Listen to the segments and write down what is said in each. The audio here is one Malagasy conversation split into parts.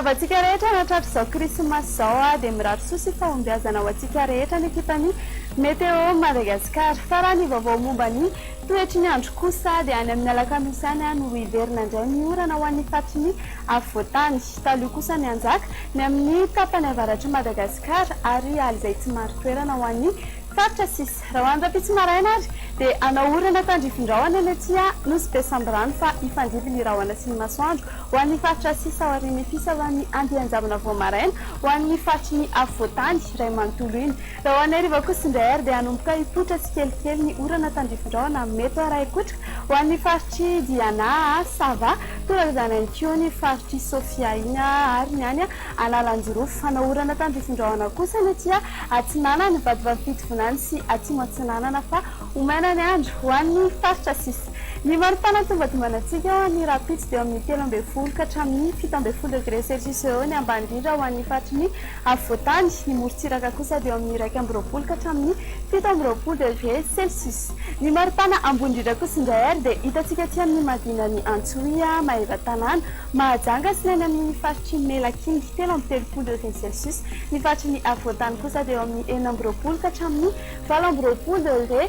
Miarahaba antsika rehetra nahatratra izao krismasy izao dia mirary soa sy fahombiazana ho antsika rehetra ny ekipan'ny Météo Madagascar. Fa raha ny vaovao momba ny toetry ny andro kosa dia any amin'ny alakamisy any no hiverina indray ny orana ho an'ny faritry ny afovoantany. Talio kosa ny hanjaka ny amin'ny tapany avaratr'i Madagasikara ary alizay tsy marin-toerana ho an'ny faritra sisa. Raha ho an'ny rahampitso maraina ary dia hanao orana tandrifin-drahona ny aty Nosy Be Sambirano fa hifandimby ny rahona sy ny masoandro ho an'ny faritra sisa aorian'ny fisavan'ny andian-javona vao maraina ho an'ny faritry ny afovoantany iray manontolo iny. Raha ho an'ny hariva kosa indray ary dia hanomboka hipoitra tsikelikely ny orana tandrifin-drahona mety ho arahin-kotrika ho an'ny faritr'i Diana, Sava, toraka izany ihany koa ny faritr'i Sofia iny ary ny any Analanjirofo. Hanao orana tandrifin-drahona kosa ny aty Atsinanana, Vatovavy Fitovinany sy Atsimo Atsinanana fa ho maina ny andro ho an'ny faritra sisa. Ny maripana tombantombana antsika ho an'ny rahampitso dia eo amin'ny 13 ka hatramin'ny 17 degré celsius eo ny ambany indrindra ho an'ny faritry ny afovoantany, ny morontsiraka kosa dia eo amin'ny 21 ka hatramin'ny 27 degré celsius. Ny maripana ambony indrindra kosa indray ary dia hitantsika aty amin'ny manodidina an'i Antsohihy, Maevatanàna, Mahajanga sy ny any amin'ny faritr'i Melaky ny 33 degré celsius. Ny faritry ny afovoantany kosa dia eo amin'ny 26 ka hatramin'ny 28 degré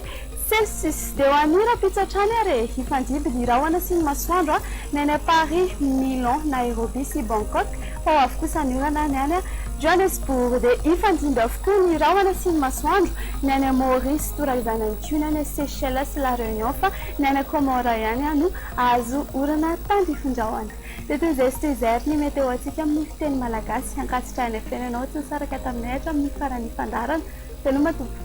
celsius. Dia ho an'ny rahampitso hatrany ary e! Hifandimby ny rahona sy ny masoandro ny any Paris, Milan, Nairobi sy Bangkok fa ho avy kosa ny orana ny any Johannesburg. Dia hifandimby avokoa ny rahona sy ny masoandro ny any Maurice, toraka izany ihany koa ny any Seychelles sy La Réunion fa ny any Comores ihany no hahazo orana tandrifin-drahona. Dia toy izay sy toy izay ary ny météo antsika amin'ny fiteny malagasy. Ankasitrahina feno ianao tsy nisaraka taminay hatramin'ny faran'ny fandaharana. Veloma tompoko.